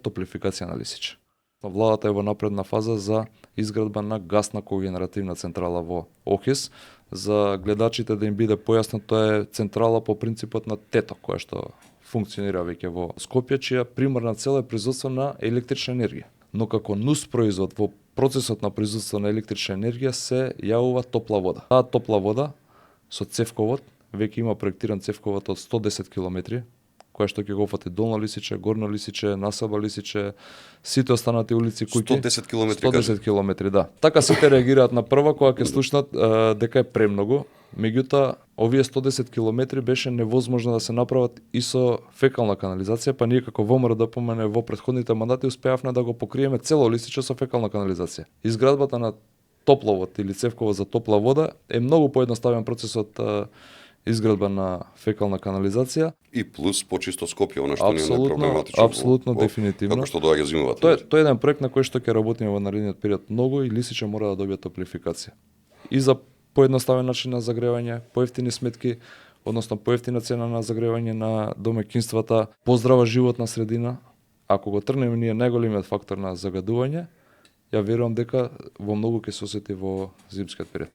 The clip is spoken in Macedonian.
топлификација на Лисиче. Владата е во напредна фаза за изградба на гасна когенеративна централа во Охис. За гледачите да им биде појасно, тоа е централа по принципот на ТЕТО, која што функционира веќе во Скопје, чија примарна цел е производство на електрична енергија. Но како нус производ во процесот на производство на електрична енергија се јавува топла вода. Таа топла вода со цевковод, веќе има проектиран цевковод од 110 км, која што ќе го фати Долно Лисиче, Горно Лисиче, Населба Лисиче, сите останати улици, куќи. 110 км. 110 км, да. Така сите реагираат на прва кога ќе слушнат дека е премногу. Меѓутоа, овие 110 км беше невозможно да се направат и со фекална канализација, па ние како ВМРО ДПМН во претходните мандати успеавме да го покриеме цело Лисиче со фекална канализација. Изградбата на топловод или цевковод за топла вода е многу поедноставен процес од изградба на фекална канализација. И плюс почисто Скопје, она што не е проблематично. Апсолутно, дефинитивно. Како што доаѓа зимовата. Тоа е еден проект на кој што ќе работиме во наредниот период многу и Лисиче мора да добие топлификација. И за поедноставен начин на загревање, поевтини сметки, односно поевтина цена на загревање на домаќинствата, поздрава животна средина. Ако го трнеме ние најголемиот фактор на загадување, ја верувам дека во многу ќе се осети во зимскиот период.